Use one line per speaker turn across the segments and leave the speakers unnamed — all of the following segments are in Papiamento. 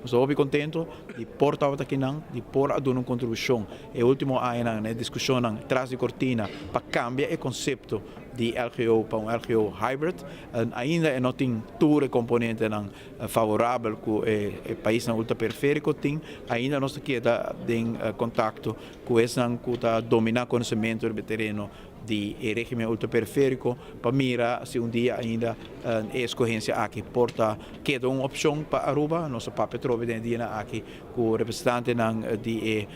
Nos ta hopi contento di por tabata akinan, di por a duna un contribucion e ultimo añanan na e discusionnan tras di cortina pa cambia e concepto di LGO pa un LGO hybrid. Ainda e no tin tur e componentenan favorabel cu e paisnan ultraperiferico tin. Ainda nos ta keda den contacto cu esnan cu ta domina conocemento riba e tereno di e regimen ultraperiferico pa mira si un dia ainda e escogencia aki por ta keda un opcion pa Aruba. Nos a papia atrobe den e dianan aki cu representantenan di e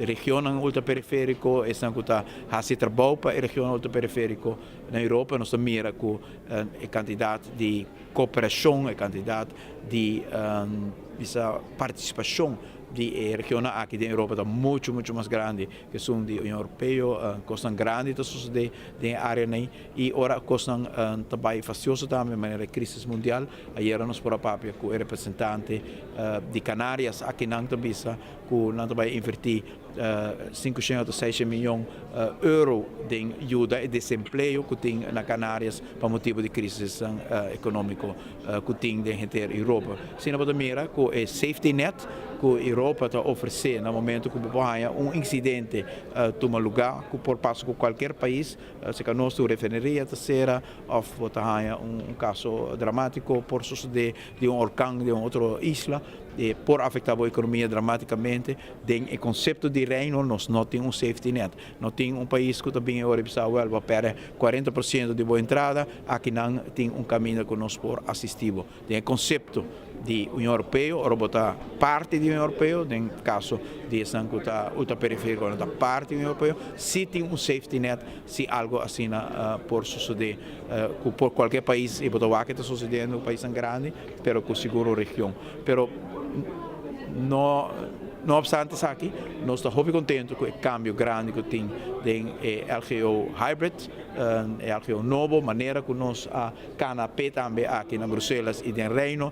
regionnan ultraperiferico, esnan cu ta haci trabou pa e regionnan ultraperiferico na Europa. Nos ta mira cu e cantidad di cooperacion, e cantidad di bisa participacion di e regionnan aki den Europa ta mucho mucho mas grandi cu esun di Union Europeo. Cosnan grandi ta sucede den e areanan y ora cosnan ta bay fastioso tambe manera e crisis mundial. Ayera nos por a papia cu e representante di Canarias aki, nan ta bisa cu nan ta bay inverti 500 o 600 miyon euro den yuda e desempleo cu tin na Canarias pa motibo di crisis economico cu tin den henter Europa. Asina bo ta mira cu e safety net cu Europa ta ofrece na momento cu bo por haya un incidente tuma lugar cu por pasa cu cualkier pais, si nos refineria ta cera of bo ta haya un caso dramatico por sucede di un orkan di un otro isla, por afecta bo economia dramaticamente. Den e concepto di Reino nos no tin un safety net. No tin un pais cu ta bin awor bisa, "Wel, bo perde 40% di bo entrada, akinan tin un caminda cu nos por asisti bo." Den e concepto di Union Europeo, ora bo ta parti di Union Europeo, den caso di esnan cu ta ultraperiferico, no ta parti di Union Europeo, si tin un safety net si algo asina por sucede cu por cualkier pais, y bo ta wak ta sucediendo pais grandi, pero cu sigur region. Pero no obstante aki, nos ta hopi contento cu e cambio grandi cu tin den LGO hybrid, LGO nobo, manera cu nos a cana p'e tambe aki na Bruselas y den Reino.